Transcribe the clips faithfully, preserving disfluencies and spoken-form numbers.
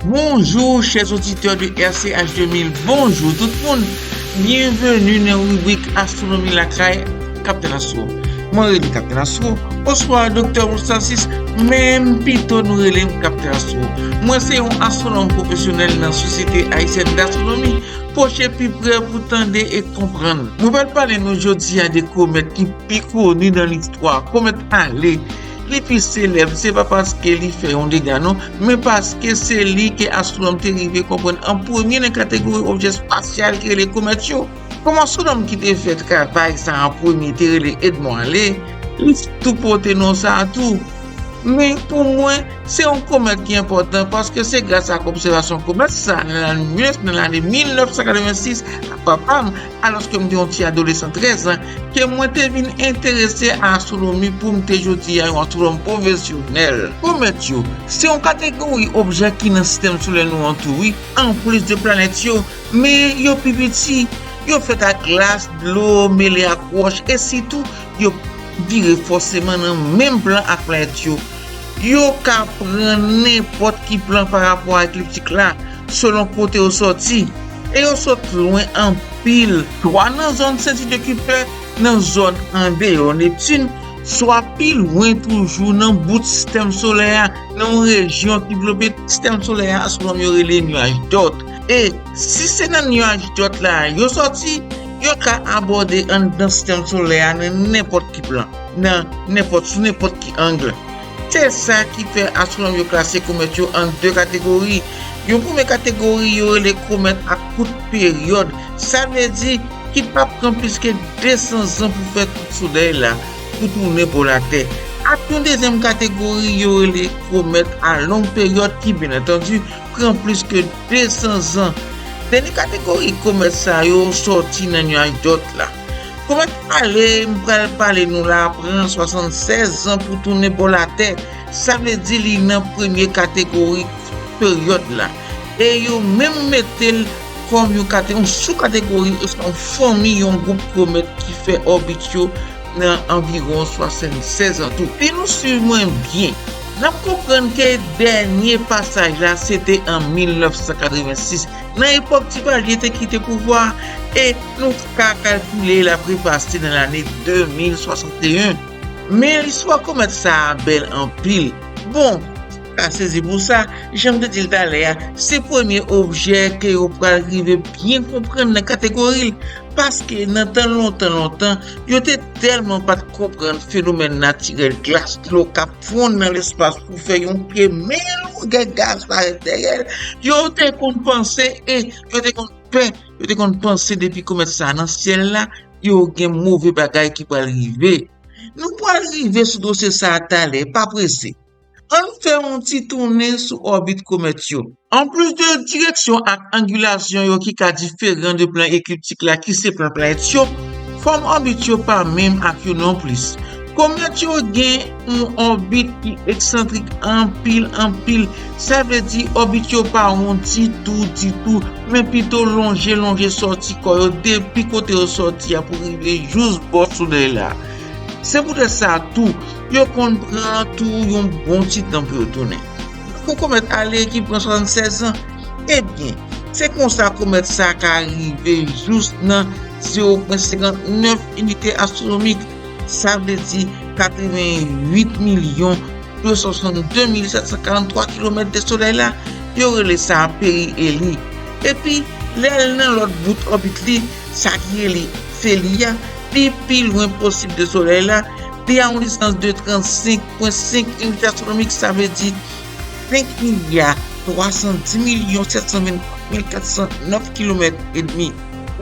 Bonjou, chè oditè de R C H de mil, bonjou tout moun. Byenveni nan ribrik Astwonomi Lakay Kaptenn Astwo. Mwen rele Kaptenn Astwo, oswa Doktè Moustasis, men pito nou rele m Kaptenn Astwo. Mwen se yon astwonòm pwofesyonèl nan Société Haïtienne d'Astronomie. Pwoche pi pre pou tande e konprann. Mwen pral pale nou jodi a de komèt ki pi koni nan listwa, komèt Halley. Li pi selèb, se pa paske li fè yon dega non, men paske se li ke astwonòm te rive konprann an premye nan kategori objè espasyal ki rele komèt yo. Kòm astwonòm ki te fè travay sa an premye te rele Edmond Halley, li tou pote non sa a tou. Men pou mwen, se yon komèt ki enpòtan paske se gras ak obsèvasyon komèt sa a nan lane mil nèf san katrevensis ak papa m, alòske m te yon ti adolesan trèz an, ke mwen te vin enterese a astwonomi pou m te jodi a yon astwonòm pwofesyonèl. Komèt yo se yon kategori objè ki nan sistèm solè nou an tou, wi, anplis de planèt yo, men yo pi piti. Yo fèt ak glas, dlo, mele ak wòch, e sitou, yo vire fòseman nan menm plan ak planèt yo. Yo ka pran nenpòt ki plan parapò a ekliptik la, selon kote yo sòti. E yo sot lwen anpil, swa nan zòn senti de Kipè, nan zòn andeyò Neptin, swa pi lwen toujou nan bout sistèm solè a, nan yon rejyon ki vlope sistèm solè a, astwonòm yo rele nyaj Dòt. E si se nan nyaj Dòt la yo sòti, yo ka abòde anndan sistèm solè a nan nenpòt ki plan, nan nenpòt, sou nenpòt ki ang. Se sa ki fè astwonòm yo klase komèt yo an de kategori. Yon premye kategori yo rele komèt a kout peryòd, sa vle di ki p ap pran plis ke de san zan pou fè tour solèy la, pou tounen bò Latè. Ak yon dezyèm kategori yo rele komèt a long peryòd ki, byen antandi, pran plis ke de san zan. Dènye kategori komèt sa yo sòti nan nyaj Dòt la. Komèt Halley m pral pale nou la pran swasannsèz zan pou tounen bò Latè. Sa vle di li nan premye kategori peryòd la. E yo menm mete l kòm yon kate-, yon sou-kategori oswa yon fanmi, yon gwoup komèt ki fè òbit yo nan anviwon swasannsèz an tou. Si nou swiv mwen byen, n ap konprann ke dènye pasaj la se te an mil nèf san katrevensis, nan epòk Duvalier te kite pouvwa a, e nou ka kalkile l ap repase nan lane de mil swasanteyen. Men listwa komèt sa a bèl anpil. Bon, pa sezi pou sa, jan m te di l talè a, se premye objè ke yo pral rive byen konprann nan kategori l, paske nan tan lontan, lontan, yo te tèlman pa t konprann fenomèn natirèl glas dlo k ap fonn nan lespas pou fè yon pye men longè gaz parèt dèyè l, yo te konn panse, e yo te konn pè, yo te konn panse depi komèt sa a nan syèl la, yo gen move bagay ki pral rive. Nou pral rive sou dosye sa a talè, pa prese. Ann fè yon ti tounen sou òbit komèt yo. Anplis de direksyon ak angilasyon yo ki ka diferan de plan ekliptik la ki se plan planèt yo, fòm òbit yo pa menm ak yo nonplis. Komèt yo gen yon òbit ki eksantrik anpil, anpil. Sa vle di òbit yo pa won ditou, ditou, men pito lonje, lonje sòti kò yo depi kote yo sòti a pou rive jous bò solèy la. Se poutèt sa tou, yo konn pran tou yon bon ti tan pou yo tounen. Pou komèt Halley ki pran swasannsèz an, ebyen, se konsa komèt sa ka rive jous nan zewo pwen senkant nèf inite astwonomik, sa vle di katrevenwit milyon de san swasannde mil sèt san karanntwa kilomèt de solèy la, yo rele sa periheli. Epi, lè l nan lòt bout òbit li, sa ki rele feli a, pi, pi lwen posib de solèy la, li a yon distans de trannsenk pwen senk inite astwonomik, sa vle di senk milya twa san di milyon sèt san vennkat mil kat san nèf kilomèt edmi.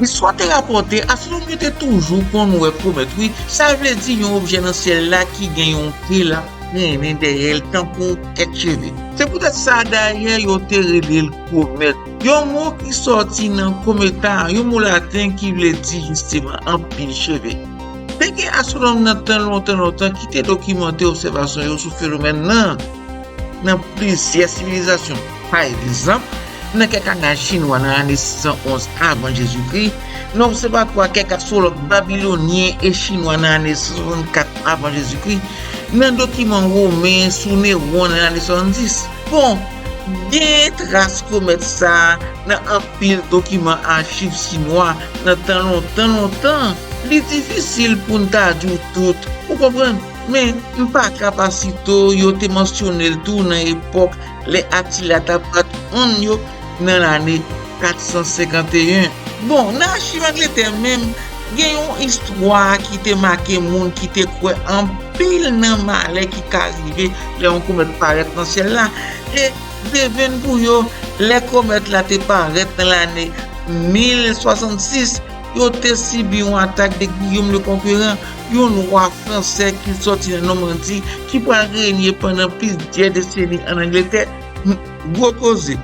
Listwa te rapòte, astwonòm yo te toujou konn wè komèt, wi, sa vle di yon objè nan syèl la ki gen yon ke l ap trennen dèyè l tankou kèk cheve. Se poutèt sa, dayè, yo te rele l komèt, yon mo ki sòti nan kometa, yon mo laten ki vle di jisteman anpil cheve. Te gen astwonòm nan tan lontan, lontan ki te dokimante obsèvasyon yo sou fenomèn nan nan plizyè sivilizasyon. Pa egzanp, nan kèk anal chinwa nan lane sis san onz avan Jezikri, nan obsèvatwa kèk astwològ babilonyen e chinwa nan lane san swasannkat avan Jezikri, nan dokiman women sou Newon nan lane swasanndis. Bon, Gen tras komèt sa a nan anpil dokiman achiv chinwa nan tan lontan lontan. Li difisil pou n ta di w tout, ou konprann? Men, m pa ka pa site w, yo te mansyone l tou nan epòk lè Atila t ap bat onn yo nan lane kat san senkanteyen. Bon, nan achiv Angletè menm, gen yon istwa ki te make moun ki te kwè anpil nan malè ki ka rive lè yon komèt parèt nan syèl la. E devenn pou yo, lè komèt la te parèt nan lane mil swasannsis, yo te sibi yon atak de Guillaume le Conquérant, yon wa fransè ki sòti nan Nòmandi, ki pral renye pandan plizyè deseni ann Angletè. Gwo koze.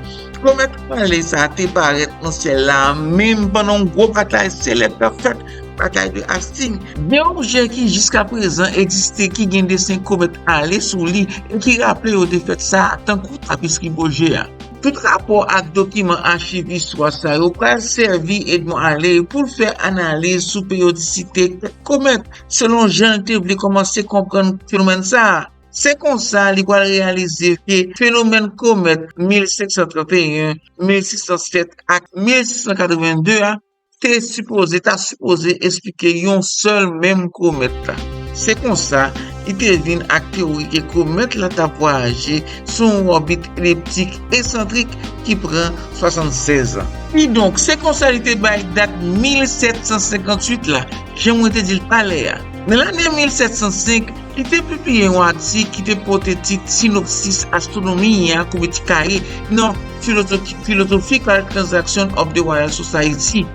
Komèt Halley sa a te parèt nan syèl la menm pandan yon gwo batay selèb t ap fèt, batay de Hastings. Gen objè ki jiskaprezan egziste ki gen desen komèt Halley sou li e ki raple yo defèt sa a, tankou tapestri Bojè a. Tout rapò ak dokiman achiv istwa sa yo pral sèvi Edmond Halley pou l fè analiz sou peryodisite kèk komèt, selon jan l te vle kòmanse konprann fenomèn sa a. Se konsa li pral reyalize ke fenomèn komèt mil senk san tranteyen, mil sis san sèt ak mil sis san katrevenndde a te sipoze, ta sipoze esplike yon sèl menm komèt la. Se konsa, li te vin ak teyori ke komèt la t ap vwayaje sou yon òbit eliptik esantrik ki pran swasannsèz an. Kidonk, se konsa li te bay dat mil sèt san senkantuit la, jan mwen te di l talè a. Nan lane mil sèt san senk, li te pibliye yon atik ki te pote tit Synopsis Astronomiae Cubiticae non Philosophical Transaction of the Royal Society.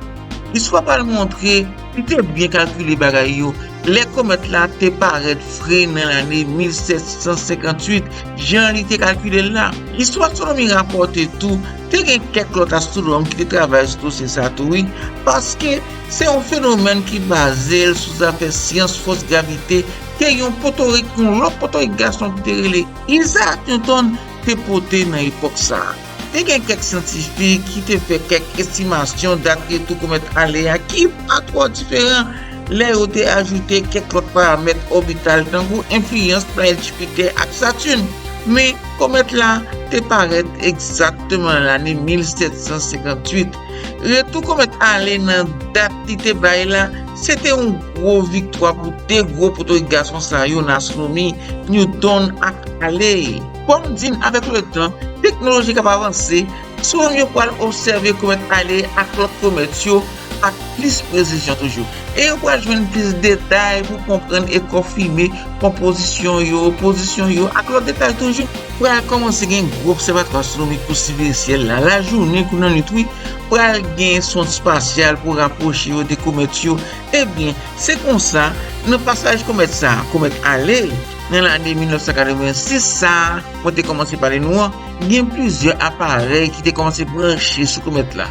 Istwa pral montre li te byen kalkile bagay yo lè komèt la te parèt vre nan lane mil sèt san senkantuit, jan li te kalkile l la. Istwa astwonomi rapòte tou, te gen kèk lòt astwonòm ki te travay sou dosye sa tou, wi, paske se yon fenomèn ki baze l sou zafè syans fòs gravite ke yon potorik, yon lòt potorik gason ki te rele Isaac Newton te pote nan epòk sa a. Te gen kèk syantifik ki te fè kèk estimasyon dat retou komèt Halley a ki pa twò diferan lè yo te ajoute kèk lòt paramèt òbital tankou enfliyans planèt Jipitè ak Saturn. Men, komèt la te parèt egzakteman nan lane mil sèt san senkantuit. Retou komèt Halley nan dat li te bay la, se te yon gwo viktwa pou de gwo potorik gason sa yo nan astwonomi, Newton ak Halley. Kòm di n, avèk letan, teknoloji k ap avanse, astwonòm yo pral obsève komèt Halley ak lòt komèt yo ak plis presizyon toujou. E yo pral jwenn plis detay pou konprann e konfime konpozisyon yo, pozisyon yo, ak lòt detay toujou. Pral kòmanse gen gwo obsèvatwa astwonomik pou siveye syèl la, lajounen kou nan nwit, wi. Pral gen sonn espasyal pou rapwoche yo de komèt yo. Ebyen, se konsa, nan pasaj komèt sa a, komèt Halley, nan lane mil nèf san katrevensis sa a, mwen te kòmanse pale nou an, gen plizyè aparèy ki te kòmanse branche sou komèt la.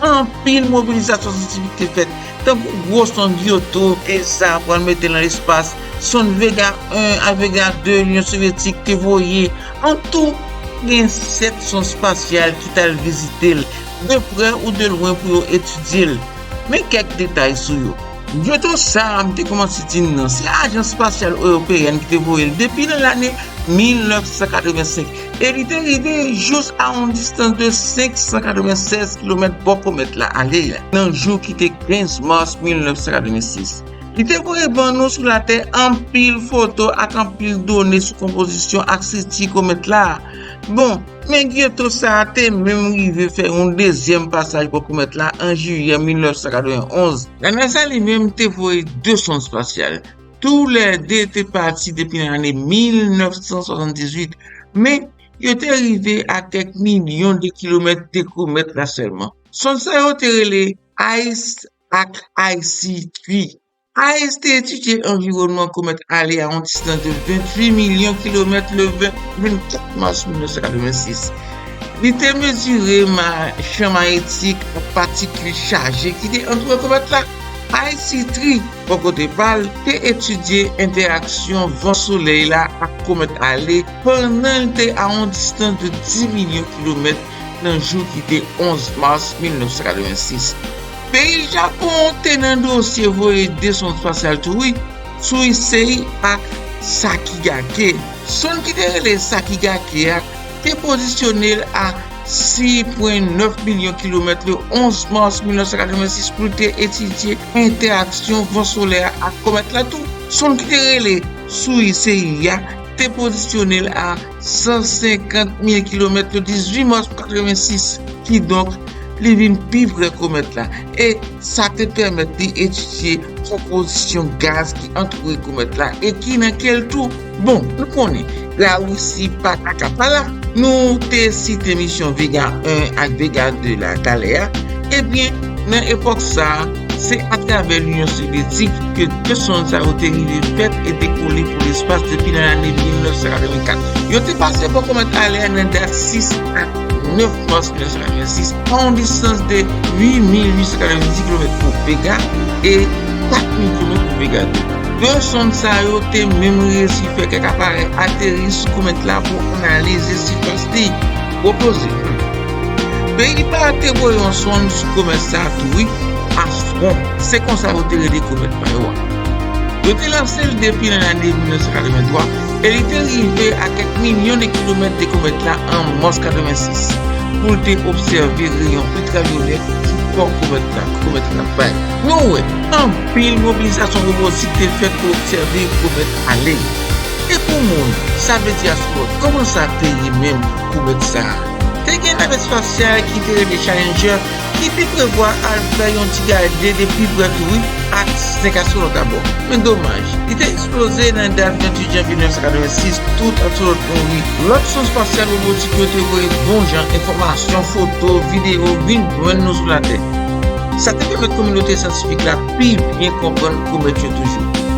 Anpil mobilizasyon syantifik te fèt, tankou gwo sonn Giotto, esa pral mete nan lespas, sonn Vega en ak Vega de Linyon Sovyetik te voye. An tou, gen sèt sonn espasyal ki t al vizite l, de prè ou de lwen, pou yo etidye l. Men kèk detay sou yo. Giotto sa a m te kòmanse di n nan, se Ajans Espasyal Ewopeyèn ki te voye l depi nan lane mil nèf san katrevensenk, e li te rive jous a yon distans de senk san katrevennsèz kilomèt bò komèt la Halley a, nan jou ki te kenz mas mil nèf san katrevensis. Li te voye ban nou sou Latè anpil foto ak anpil done sou konpozisyon ak estrikti komèt la. Bon, men Giotto sa a te menm rive fè yon dezyèm pasaj bò komèt la an jiyè mil nèf san katrevenonz. La NASA li menm te voye de sonn espasyal. Toulède te pati depi nan lane mil nèf san swasanndizuit, men yo te rive a kèk milyon de kilomèt de komèt la sèlman. Sonn sa yo te rele ice ak icy three. ice te etidye anviwònman komèt Halley a yon distans de venntuit milyon kilomèt le ven, vennkat mas mil nèf san katrevensis. Li te mezire ma-, chan mayetik ak patikil chaje ki te antoure komèt la. icy three, bò kote pa l, te etidye entèraksyon van Solèy la ak komèt Halley pandan l te a yon distans de dis milyon kilomèt nan jou ki te onz mas mil nèf san katrevensis. Peyi Japon te nan dosye voye de sonn espasyal tou wi, Suisei ak Sakigake. Sonn ki te rele Sakigake a te pozisyone l a sis pwen nèf milyon kilomèt le onz mas mil nèf san katrevensis pou l te etidye entèaksyon van solè a ak komèt la tou. Sonn ki te rele Soyuz C I a te pozisyone l a san senkant mil kilomèt le dizuit mas katrevensis. Kidonk, li vin pi pre komèt la. E sa te pèmèt li etidye konpozisyon gaz ki antoure komèt la e ki nan kè l tou. Bon, nou konnen, Larisi pa ta ka pa la. Nou te site misyon Vega en ak Vega de la talè a. Ebyen, nan epòk sa a, se atravè Linyon Sovyetik ke de sonn sa yo te rive fèt e dekole pou lespas depi nan lane mil nèf san katrevenkat. Yo te pase bò komèt alè a nan dat sis ak nèf mas mil nèf san katrevensis, a yon distans de uit mil uit san katrevendiz kilomèt pou Vega e kat mil kilomèt pou Vega de. De sonn sa yo te menm reyisi fè kèk aparèy ateri sou komèt la pou analize sifas li. Repoze. Peyi pa a te voye yon sonn sou komèt sa a tou wi, Astron. Se konsa yo te rele komèt pa yo a. Yo te lanse l depi nan lane mil nèf san katrevenntwa e li te rive a kèk milyon de kilomèt de komèt la an mas katrevensis pou l te obsève reyon iltravyolèt sou kò komèt la, komèt la bay. Nou wè, anpil mobilizasyon wobotik te fèt pou obsève komèt ale. E pou moun, sa vle di astwonòt, kòman sa te ye menm komèt sa a? Te gen navèt espasyal ki te rele Challenger ki te prevwa al fè yon ti gade de pi prè tou wi, ak senk astwonòt abò. Men domaj, li te eksploze nan dat venntuit janvye mil nèf san katrevensis, tout astwonòt mouri. Lòt sonn espasyal wobotik yo te voye bon jan enfòmasyon, foto, videyo vin jwenn nou sou Latè. Sa te pèmèt kominote syantifik la pi byen konprann komèt yo toujou.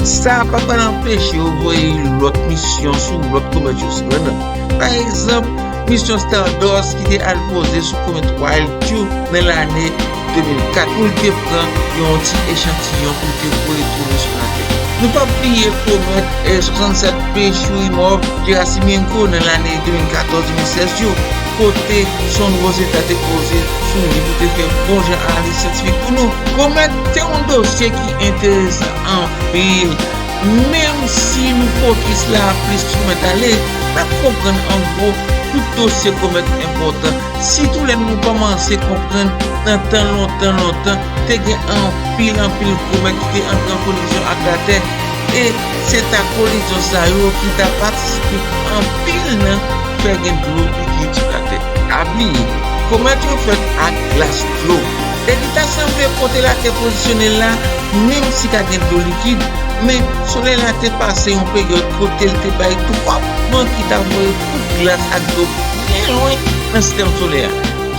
Sa pa pral anpeche yo voye lòt misyon sou lòt komèt yo, sepandan. Pa egzanp, misyon Stardust ki te al poze sou komèt Wild two nan lane de mil kat pou l te pran yon ti echantiyon pou l te voye tounen sou Latè. Nou p ap bliye komèt, eh, swasannsèt P Churyumov-Gerasimenko nan lane de mil katòz de mil sèz yo, kote sonn Rosetta te poze sou li pou te fè bon jan analiz syantifik pou nou. Komèt se yon dosye ki enteresan anpil. Menm si nou fokis la plis sou komèt ale, n ap konprann an gwo tout dosye komèt enpòtan. Sitou lè nou kòmanse konprann nan tan lontan, lontan, te gen anpil, anpil komèt ki te antre an kolizyon ak Latè. E se ta kolizyon sa yo ki ta patisipe anpil nan fè gen dlo likid sou Latè. Pa bliye, komèt yo fèt ak glas, dlo. E li ta sanble kote Latè pozisyone l la, menm si ka gen dlo likid, men Solèy la te pase yon peryòd kote l te bay twòp van ki ta voye tout glas ak dlo byen lwen nan sistèm solè a.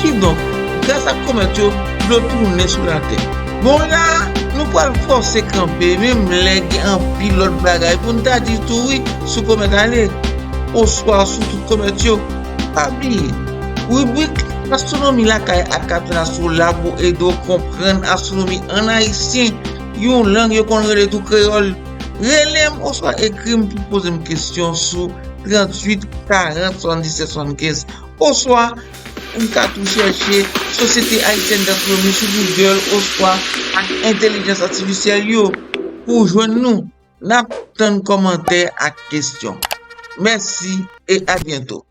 Kidonk, gras ak komèt yo, dlo tounen sou Latè. Bon, la a, nou pral fòse kanpe, menm lè gen anpil lòt bagay pou n ta di tou wi sou komèt ale, oswa sou tout komèt yo. Pa bliye, ribrik Astwonomi Lakay ak Captain Astro la pou ede w konprann astwonomi an ayisyen, yon lang yo konn rele tou kreyòl. Rele m oswa ekri m pou poze m kesyon sou tranntuit karant swasanndisèt swasannkenz, oswa ou ka tou chèche Société Haïtienne d'Astronomie sou Google oswa ak entèlijans atifisyèl yo pou w jwenn nou. N ap tann kòmantè ak kesyon. Mèsi e a byento.